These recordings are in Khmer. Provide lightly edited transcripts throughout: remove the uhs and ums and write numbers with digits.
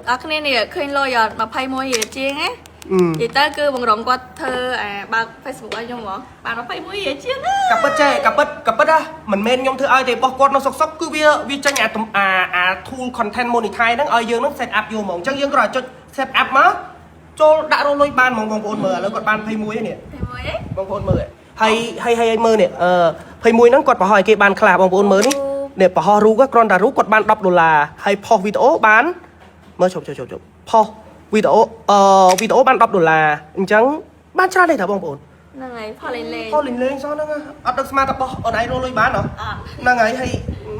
ដល់គ្នានេះឃើញលុយអត់21រៀលជាងណា អឺ និយាយទៅគឺបងរងគាត់ធ្វើអាបើក Facebook ឲ្យខ្ញុំហ្មងបាន21រៀលជាងណា កាពិតចេះកាពិតកាពិតណាមិនមែនខ្ញុំធ្វើឲ្យទេរបស់គាត់នៅសុកសុកគឺវាវាចេញអាទំអាអា tool content monetize ហ្នឹងឲ្យយើងហ្នឹង set up យកហ្មងអញ្ចឹងយើងគ្រាន់តែចុច set up មកចូលដាក់រកលុយបានហ្មងបងប្អូនមើលឥឡូវគាត់បាន21ហើយនេះ 21ហ៎ បងប្អូនមើលហើយហើយហើយមើលនេះអឺ21ហ្នឹងគាត់បង្ហោះឲ្យគេបានខ្លះបងប្អូនមើលនេះនេះបង្ហោះរូបគ្រាន់តែរូបគាត់បាន10ដុល្លារហើយផុសវីដេអូបានមើលជប់ជប់ជប់ជប់ផុសវីដេអូអឺវីដេអូបាន10ដុល្លារអញ្ចឹងបានច្រើនទេតាបងប្អូន ហ្នឹងហើយផលលេងលេង ផុសលេងលេងសោះហ្នឹងអត់ដឹងស្មានតែបោះអូនឯងរកលុយបានហ៎ អត់ ហ្នឹងហើយហើយ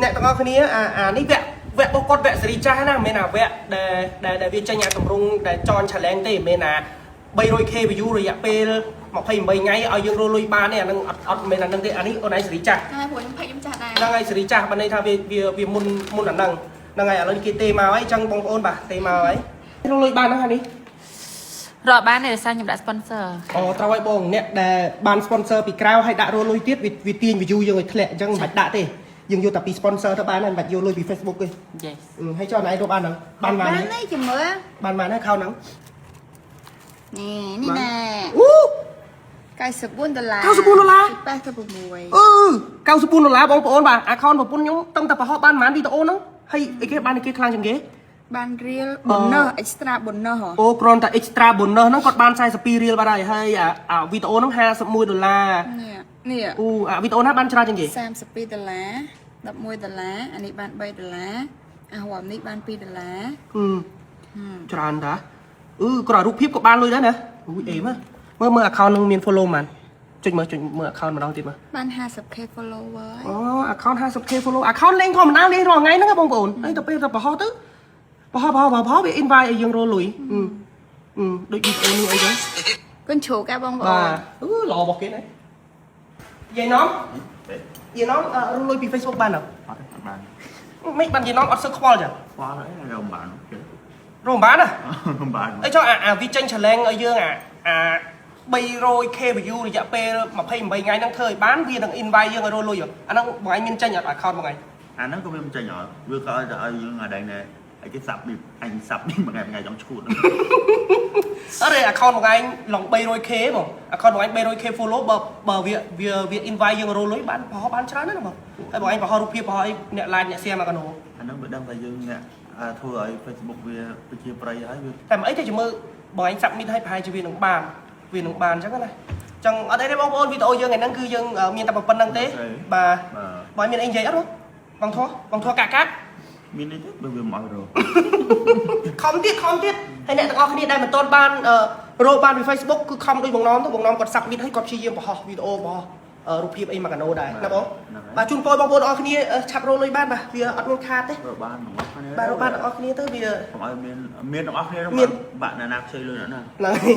អ្នកទាំងអស់គ្នាអាអានេះវគ្គវគ្គរបស់គាត់វគ្គសេរីចាស់ណាមិនមែនអាវគ្គដែលដែលដែលវាចេញអាតម្រងដែលចន challenge ទេមិនមែនអា 300K view រយៈពេល28ថ្ងៃឲ្យយើងរកលុយបានទេអាហ្នឹងអត់អត់មែនអាហ្នឹងទេអានេះអូនឯងសេរីចាស់ ហ្នឹងហើយព្រោះខ្ញុំភ័យខ្ញុំចាស់ដែរ ហ្នឹងហើយសេរីចាស់បានន័យថាវាវាវាមុនមុនអាហ្នឹងហ្នឹងហើយឥឡូវគេទេមកហើយអញ្ចឹងបងប្អូនបាទទេមកហើយរកលុយបានហ្នឹងអានេះ រកបានទេដោយសារខ្ញុំដាក់ sponsor អូត្រូវឲ្យបងអ្នកដែលបាន sponsor ពីក្រៅហើយដាក់រកលុយទៀតវាវាទាញ view យើងឲ្យធ្លាក់អញ្ចឹងមិនបាច់ដាក់ទេយើងយកតែពី sponsor ទៅបានហើយមិនបាច់យកលុយពី Facebook ទេ Yes អឺហើយចុះណៃរកបានហ្នឹងបានបាន បាននេះជំមើល បានបានហើយខោហ្នឹង នេះនេះណែ អូ 94ដុល្លារ 94ដុល្លារ 86 អឺ94ដុល្លារបងប្អូនបាទ account ប្រពន្ធខ្ញុំតឹងតែប្រហោះបានប្រហែលវីដេអូហ្នឹងហើយអីគេបានអីគេខ្លាំងជាងគេ បានរៀល bonus extra bonus ហ៎ អូគ្រាន់តែ extra bonus ហ្នឹងគាត់បាន42រៀលបាត់ហើយហើយអាអាវីដេអូហ្នឹង51ដុល្លារ នេះនេះ អូអាវីដេអូណាបានច្រើនជាងគេ 32ដុល្លារ11ដុល្លារអានេះបាន3ដុល្លារអាហួមនេះបាន2ដុល្លារ អឺច្រើនតាអឺគ្រាន់រូបភាពក៏បានលុយដែរណាអូយអេមមើលមើល account ហ្នឹងមាន follow ប៉ុន្មានចុចមើលចុចមើល account ម្ដងទៀតមើល បាន 50K follower ហើយ អូ account 50K follow account លេងធម្មតាលេងរាល់ថ្ងៃហ្នឹងហ៎បងប្អូនហើយទៅពេលទៅបង្ហោះទៅបង្ហោះបង្ហោះបង្ហោះវា invite ឲ្យយើងរកលុយអឺអឺដូចវីដេអូនេះអីចឹង គុណជ្រូកហ៎បងប្អូ បាទ ន អឺល្អរបស់គេណាយាយណំយាយណំអឺរកលុយពី Facebook បានអត់ អត់ទេអត់បាន មិនបានយាយណំអត់សូវខ្វល់ចឹង ខ្វល់អីរំបានគេ រកមិនបានណា រំបាន អីចុះអាអាវាចេញ challenge ឲ្យយើងអាអា 300K view រយៈពេល28ថ្ងៃហ្នឹងធ្វើឲ្យបានវានឹង invite យើងឲ្យរកលុយហ៎អាហ្នឹងបងឯងមានចេញអត់ account បងឯង អាហ្នឹងក៏វាមិនចេញអត់វាក៏ឲ្យតែឲ្យយើងអាដែងណែអីគេសាប់នេះអញសាប់នេះមួយថ្ងៃមួយថ្ងៃចង់ឈួត អត់ទេ account បងឯងឡង 300K ហ្មង account បងឯង 300K follow បើបើវាវាវា invite យើងរកលុយបានប្រហោះបានច្រើនណាស់ណាបងហើយបងឯងប្រហោះរូបភាពប្រហោះអីអ្នក like អ្នក share មកកណូ អាហ្នឹងវាដឹងថាយើងអ្នកធ្វើឲ្យ Facebook វាប្រជាប្រិយហើយវា តែមិនអីទេជំរឿបងឯង submit ឲ្យប្រហែលជាវានឹងបានវានឹងបានអញ្ចឹងណាចឹងអត់អីទេបងប្អូនវីដេអូយើងថ្ងៃហ្នឹងគឺយើងមានតែប៉ុណ្្នឹងទេបាទ បាទ បងមានអីនិយាយអត់បងធោះបងធោះកាក់កាក់ មានអីទេបើវាមិនឲ្យរក ខំទៀតខំទៀតហើយអ្នកទាំងអស់គ្នាដែលមិនទាន់បានរកបានពី Facebook គឺខំដូចបងណមទៅបងណមគាត់ submit ឲ្យគាត់ព្យាយាមបង្ហោះវីដេអូបង្ហោះរូបភាពអីមកកាណូដែរណាបងបាទជូនពរបងប្អូនទាំងអស់គ្នាឆាប់រកលុយបានបាទវាអត់មានខាតទេ រកបានទាំងអស់គ្នា បាទរកបានទាំងអស់គ្នាទៅវា កុំឲ្យមានមានទាំងអស់គ្នា មាន បាក់ណាណាខ្ចីលុយណាណា ហ្នឹងហើយ